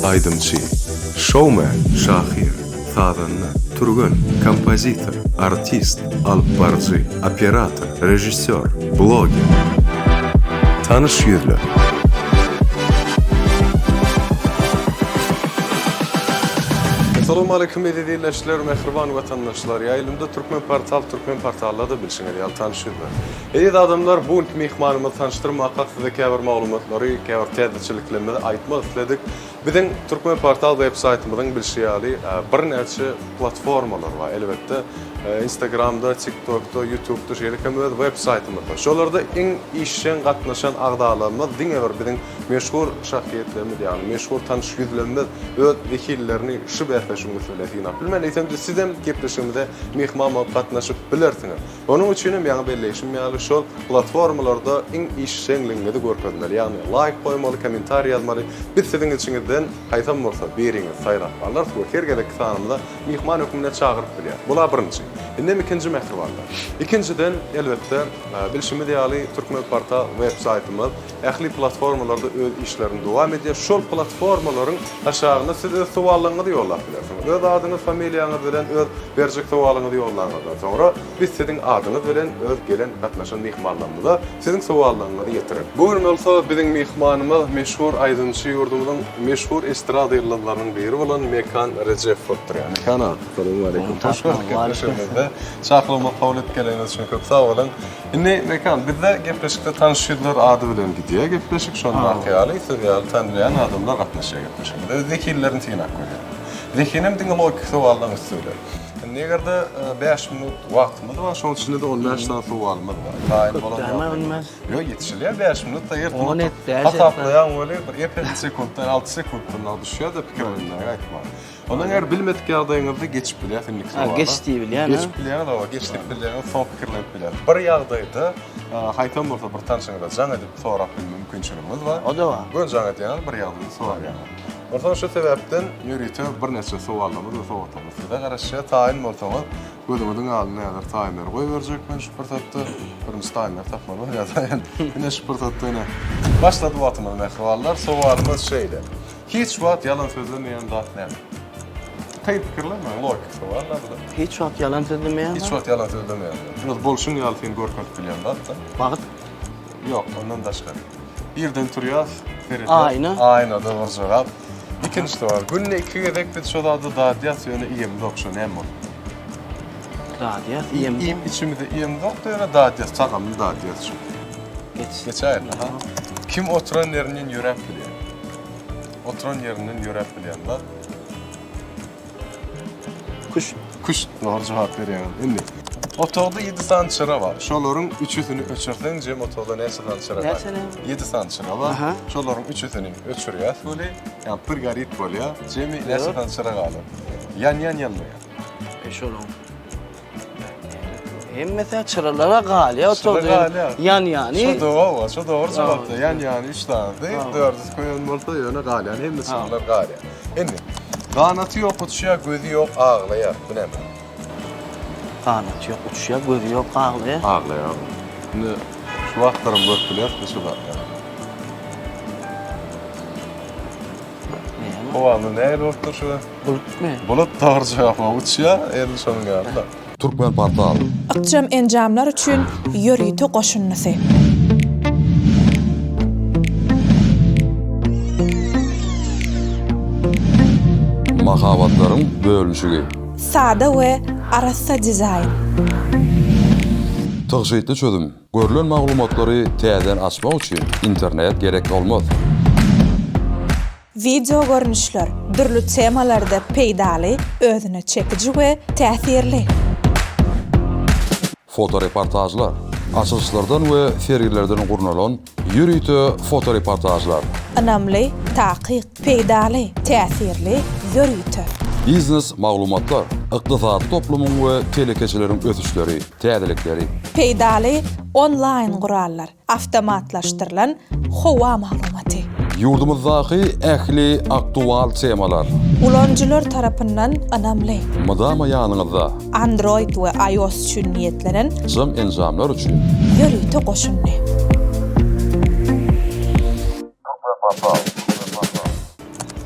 Aýdymçy, şoumen, şahyr, sazanda, türgen, kompozitor, artist, alypbaryjy, operator, režissýor, bloger. Tanyş ýüzler. Essalawmaleýkum eziz ildeşler, mähriban watandaşlar! Ýaýlymda Türkmenportal, Türkmenportalda-da bilşiňiz ýaly tanyş ýüzler. Eziz adamlar, bu günki myhmanymyzy tanyşdyrmakak size käbir maglumatlary, käbir täzeçiliklerimizi aýtmak isledik. Biziň Türkmenportal web saýtymyzyň bilşi ýaly birnäçe platformalary bar. Elbetde, Instagramda, TikTokda, YouTubeda, şeýle hem öz web saýtymyzda. Şolarda iň işjeň gatnaşan agzalarymyz diňe bir biziň meşhur şahsyýetlerimiz, ýagny meşhur tanyş ýüzlerimiz öz zehinlerini şu bäsleşigiň üsti bilen synap bilmän, eýsem-de sizem gepleşigimize myhman bolup gatnaşyp bilersiňiz. Onuň üçin hem ýaňy belleýşim ýaly şol platformalarda iň işjeňligiňizi görkezmeli, ýagny laýk goýmaly, kommentariý ýazmaly. Biz siziň içiňizden haýsam bolsa biriňizi saýlap alarys we her gezekki sanymyza myhman hökmünde çagyryp bilýäris. Bul-a birinji. Indem ikinji mähribanlar. Ikinjiden, elbetde, bilşimiz ýaly Türkmenportal web saýtymyz Ähli platformalarda öz işlerini dowam edýär. Şol platformalaryň aşagynda siz öz sowallaryňyzy ýollap bilersiňiz. Öz adyňyz, familiýaňyz bilen öz berjek sowalyňyzy ýollanyňyzdan soňra biz siziň adyňyz bilen öz gelen gatnaşan myhmanlarymyza siziň sowallaryňyzy ýetireris. Bu gün bolsa biziň myhmanymyz meşhur aýdymçy ýurdumyzyň meşhur estrada ýyldyzlarynyň biri bolan Mekan Rejepow bolup durýar. Mekan aga, Salowmaleýkim. Hoş gördük gepleşigimizde. Çakylygymy kabul edip geleniňiz üçin köp sag boluň. Indi Mekan, bizde gepleşikde tanyş ýüzler ady bilen gidýär gepleşik, şondaky ýaly, siz ýaly tanylýan adamlar gatnaşýar gepleşigimize, öz zehinlerini synap görýärler. Zehinem diňe logiki sowallaryň üsti bilen. Indi egerde 5 minut wagtymyz bar, şonuň içinde-de 15 sany sowalymyz bar. Taýyn bolan ýagdaýda. Ýok, ýetişilýär 5 minutda, ýer hasaplaýaň weli bir ep-esli sekuntdan, 6 sekuntdan düşýär-de pikirlenmäge aýtmaga. Ondan eger bilmedik ýagdaýyňyzda geçip bilýäs indiki sowala. Ha, geç diýip bilýän. Geçip bilýäňiz, hawa, geç diýip bilýäňiz, soň pikirlenip bilýäs. Bir ýagdaýda haýsam bolsa bir tanşyňyza jaň edip sorap bilme mümkinçiligiňiz bar. O-da bar. Göni jaň edýäňiz, bir ýagdaýda soraýaňyz. Onsoň şu sebäpden ýörite birnäçe sowallarymyz we sowgatlarymyz size garaşýar. Taýyn bolsaňyz, gözüňiziň alnynda häzir taýmeri goýberjek men şu pursatda. Birinji taýmeri tapmaly bolýar taýyn. Ine şu pursatda ine. Başlady wagtymyz mähribanlar. Sowalymyz şeýle. Hiç wagt ýalan sözlemeýän zat näme? Kyn pikirlenmäň, logiki sowal-da bu-da. Hiç wagt ýalan sözlemeýän zat? Hiç wagt ýalan sözlemeýän zat. Öz bolşuň ýaly seni görkezip bilýän zat-da. Bagt? Ýok, ondan daşgary. Irden turýas, seredýäs. Aýna? Aýna, dogry jogap. Ikinji sowal. Günde iki gezek biz şo zady dadýas, ýöne iýemzok, şo näme bolup? Dadýas, iýemzok. Iým içimizi iýemzok-da, ýöne dadýas, tagamly dadýas şo. Geç. Geçäýeli, ha? Kim oturan ýerinden ýöräp bilýär? Oturan ýerinden ýöräp bilýän zat. Küşt. Küşt, dogry jogap berýäňiz. Indi, otagda ýedi sany çyra bar. Şolaryň üçüsini öçürseň, jem otagda näçe sany çyra bar? Näçe näme? Ýedi sany çyra bar. Şolaryň üçüsini öçürýäs weli, ýa bir garit bolýar. Jemi näçe sany çyra galar? Ýanýan ýanmaýar. E şolaryň Hemmesi çyralara galýar otagda. Galýar. Ýanýany. Şu dogry, şu dogry jogapdy. Ýanýany 3 sanysy, dördüsi köýen bolsa ýöne galýan hemme çyralar galýar. Indi ganaty ýok uçýar, gözi ýok aglaýar. Bu näme? Ganaty ýok uçýar, gözi ýok aglaýar. Aglaýar. Indi şu wagtlaram görüp bilýäris şu zatlary. Howamyz nähili bolupdyr şu gün? Bulutmy? Bulut dogry jogap uçýar, edil şonuň ýaly-da. Türkmenportal. Ykjam enjamlar üçin ýörite goşundysy. Mahabatlaryň bölünişigi. Sada we arassa dizaýn. Tygşytly çözüm. Görlen maglumatlary täzeden açmak üçin internet gerek bolmaz. Wideo görnüşler, dürli temalarda peýdaly, özüne çekiji we täsirli. Fotoreportažlar, açylyşlardan we sergilerden gurnalan ýörite fotoreportažlar. Ynamly, takyk, peýdaly, täsirli, ýörite. Biznes maglumatlar, ykdysady toplumyň we telekeçileriň ösüşleri, täzelikleri. Peýdaly onlaýn gurallar, awtomatlaşdyrylan howa maglumaty. Ýurdumyzdaky ähli aktual temalar. Ulanyjylar tarapyndan ynamly. Mydama ýanyňyzda. Android we iOS üçin niýetlenen. Jam enjamlar üçin. Ýörite goşundy.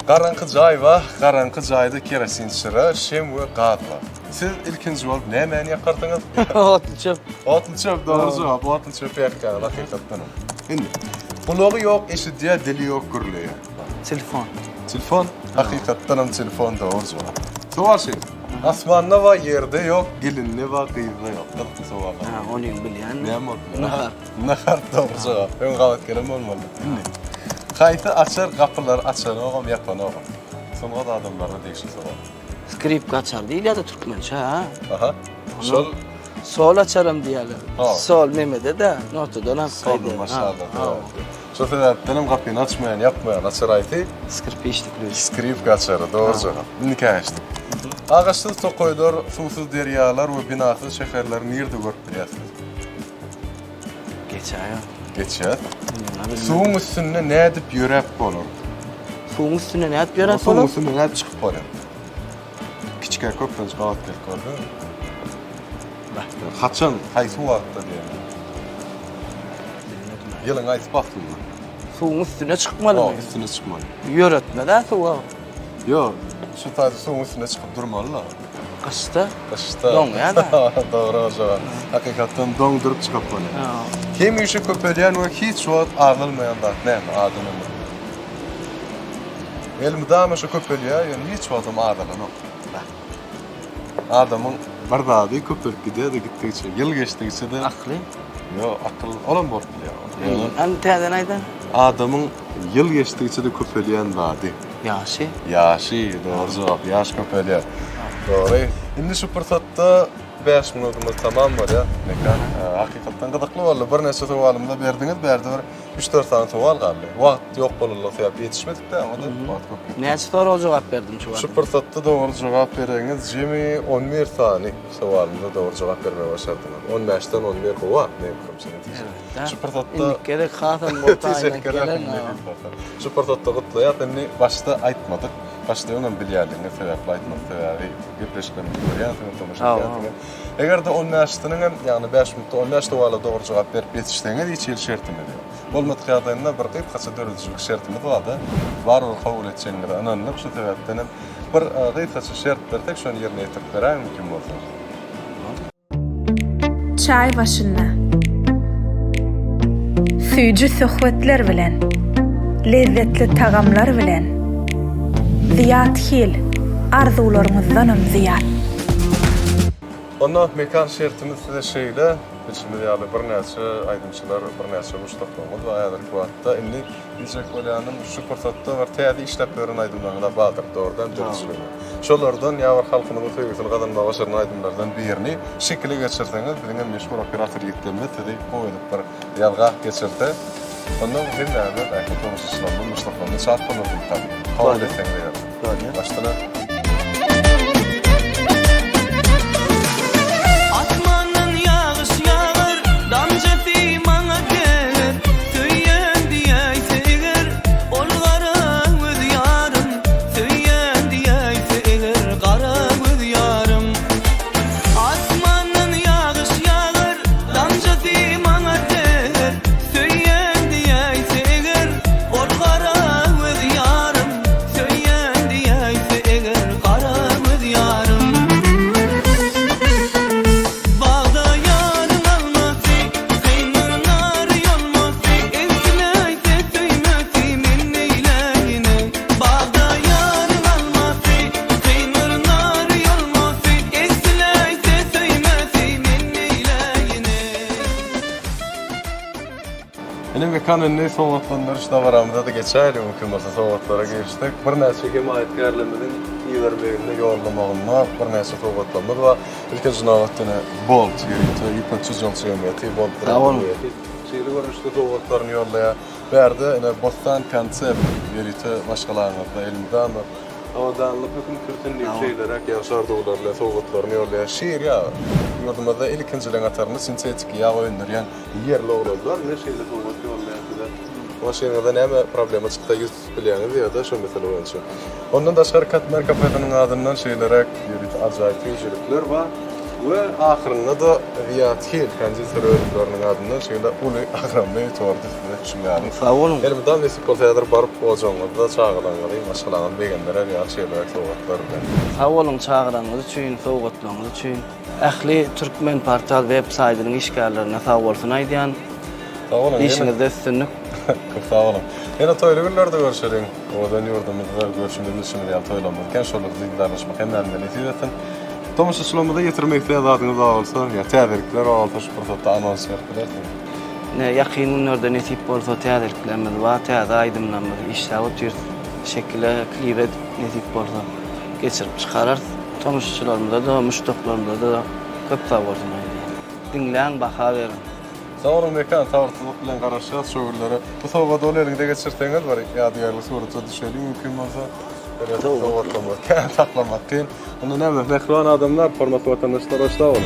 Garaňky jaý bar, garaňky jaýda kerosin çyra, şem we gaz bar. Siz ilkinji bolup nämäni ýakarsyňyz? Otly çöp. Otly çöp, dogry jogap. Otly çöpi ýakýaňyz hakykatdan hem. Indi, gulagy ýok eşidýär, dili ýok gürleýär. Telefon. Telefon? Hakykatdan hem telefon dogry jogap. Sowal şeýle. Asmanda bar, ýerde ýok, gelinde bar, gyzda ýok. Gyzykly sowal. Ha, ony bilýän. Näme bolup biler? Nahar. Nahar dogry jogap. Öň gabat gelen bolmaly. Indi, haýsy açar gapylary açanogam, ýapanogam? Sungat adamlaryna degişli sowal. Skripka açar diýilýär-de türkmençe, ha? Aha. Şol Sol açaram diýýärler. Sol nemede-de, notadan alyp Soldan gaýdýar. başlarlar. Şo sebäpden hem gapyny açmaýan, ýapmaýan açar haýsy? Skripişdi klýuç. Skripka açary, dogry jogap. Indi käşdik. Agaçsyz tokaýlar, suwsuz derýalar we binasyz şäherleri nirde görüp bilýärsiňiz? Geçäýer. Geçýär. Suwuň üstünde nädip ýöräp bolar? Suwuň üstünde nädip ýöräp Suwuň bolar? üstünde nädip çykyp bolýar? Kiçikä köplenç gabat gelip gördüňmi? Haçan, haýsy wagtda diýen? Ýylyň haýsy paslynda? Suwuň üstüne çykmalymy? Hawa, üstüne çykmaly. Ýöretme-dä suwa. Ýok, şu taýda suwuň üstüne çykyp durmaly-da. Gyşda. Gyşda. Doňýar-da. Dogry o jogap. Hakykatdan doňduryp çykyp bolýar. Hemişe köpelýän we hiç wagt azalmaýan zat näme adam ömründe? Elmydama şu köpelýär, ýöne hiç wagtam azalanok. Adamyň bir zady köpelip gidýär-de gitdigiçe, ýyl geçdigiçe-de. Akly? Ýok, akyl olam bolup bilýär. Hany täzeden aýdaň. Adamyň ýyl geçdigiçe-de köpelýän zady. Ýaşy. Ýaşy, dogry jogap, ýaş köpelýär. Dogry. Indi şu pursatda 5 minutymyz tamam bolýar. Mekan, hakykatdan gyzykly boldy. Birnäçe sowalymyza berdiňiz, bärde bir üç-dört sany sowal galdy. Wagt ýok bolanlygy sebäpli ýetişmedik-dä, oňa-da wagt köp gitdi. Näçe soraga jogap berdim şu wagt? Şu pursatda dogry jogap bereňiz jemi 11 sany sowalymyza dogry jogap bermegi başardyňyz. On bäşden 11 gowy, meniň pikirimçe netije. Şu pursatda Indiki gezek hasam bol taýynlanyp gelerin. Şu pursatda gutlaýas. Indi başda aýtmadyk. Başda öňem bilýärligiňiz sebäpli aýtmadyk. Sebäbi gepleşiklerimizi görýänsiňiz, tomaşa edýänsiňiz. Eger-de on bäşisiniň hem, ýagny bäş minutda on bäş sowala dogry jogap berip ýetişseňiz hiç hili şertimiz ýok. Bolmadyk ýagdaýynda bir gysgaça döredijilik şertimiz bardy. Barybir kabul etjegiňize ynandyk. Şu sebäpden hem bir gysgaça şert bersek, şony ýerine ýetirip beräýiň mümkin bolsa. Çaý başynda. Süýji söhbetler bilen, lezzetli tagamlar bilen, Zyýat Hil, arzuwlaryňyzdanam zyýat. Onda Mekan şertimiz size şeýle, bilşimiz ýaly birnäçe aýdymçylar, birnäçe muşdaklarymyz bar häzirki wagtda. Indi diýjek bolýanym şu pursatda bir täze işläp ýören aýdymlaryňyz-a bardyr, dogrudan döredijiliginde. Şolardan ýa bir halkymyzyň söýgüsini gazanmaga başaran aýdymlardan birini şekile geçirseňiz, biziň hem meşhur operator ýigitlerimiz sizi gowy edip bir ýazga geçirse, onda hemmämiz, ähli tomaşaçylarymyz, muşdaklarymyz şat bolardyk tabii. Kabul etseňiz eger. Başdan. Asmandan ýagyş ýagar, damjasy maňa geler. Söýýän diýäýse eger, ol gara göz ýarym. Söýýän diýäýse eger, gara göz ýarym. Asmandan ýagyş ýagar, damjasy maňa deger. Söýýän diýäýse eger, ol gara göz ýarym. Söýýän diýäýse eger, gara göz ýarym. Bagda ýaryň almasy, kyndyr nary ýolmasy, Egsiläýse söýmesi, men neýläýin-eý. Bagda ýaryň almasy, kyndyr nary ýolmasy, Egsiläýse söýmesi, men neýläýin-eý. Ine Mekan indi sowgatlandyryş dabaramyza-da geçäýeli mümkin bolsa sowgatlara girişsek. Birnäçe hemaýatkärlerimiziň ibermeginde, ýollamagynda birnäçe sowgatlarymyz bar. Ilkinji nobatda ine Bolt ýörite ýüpekçi jynsy jemgyýeti Bolt brendiniň eýesi şeýle görnüşde sowgatlaryny ýollaýar. Bärde ine Bossan Concept ýörite maşgalaňyzda elmydama abadanlyk höküm sürsün diýip şeýleräk ýagşy arzuwlar bilen sowgatlaryny ýollaýar. Şir ýagy ýurdumyzda ilkinjileriň hatarynda sintetiki ýag öndürýän Ýerli oglanlar ine şeýle sowgat ýollaýar size. Maşynyňyzda näme problema çyksa ýüz tutup bilýäňiz ýa-da şo mesele boýunça. Ondan daşgary Katmer kafesiniň adyndan şeýleräk ýörite ajaýyp süýjülikler bar we ahyrynda-da Zyýat Hil konditer önümleriniň adyndan şeýle uly agramly torty size. Şuň ýaly. Sag boluň. Elmydam nesip bolsa häzir baryp ojagyňyzda çagalaryňyzy, maşgalaňyzy begendirer ýaly şeýleräk sowgatlar bilen. Sag boluň çagyranyňyz üçin, sowgatlaryňyz üçin. Ähli Türkmenportal web saýdynyň işgärlerine sag bolsun aýdýan. Sag boluň. Işiňizde üstünlik. Köp sag boluň. Ýene toýly günlerde görşeliň. Owadan ýurdumyzda görşümiz bilşimiz ýaly toýlarymyz kän, şolarda didarlaşmak hemmämize nesip etsin. Tomaşaçylarymyza ýetirmek isleýän zadyňyz bar bolsa, ýa täzelikler bar bolsa şu pursatda anons berip bilersiňiz. Ine, ýakyn günlerde nesip bolsa täzeliklerimiz bar, täze aýdymlarymyzy işläp otyrys. Şekile, klip edip nesip bolsa geçirip çykararys. Tomaşaçylarymyza-da, muşdaklarymyza-da köp sag bolsun aýdýan. Diňläň, baha beriň. Sag boluň Mekan, sabyrsyzlyk bilen garaşýas şo günlere. Bu sowgady ol eliňde geçirseňiz bir ýadygärlik surata düşeliň mümkin bolsa. Sowgatlamaz kän saklamak kyn. Onda näme mähriban adamlar, hormatly watandaşlar hoş sag boluň.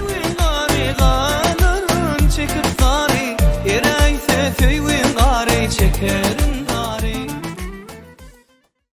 Söýgüň gary galaryn çekip zary, Eräýse söýgüň gary çekerin.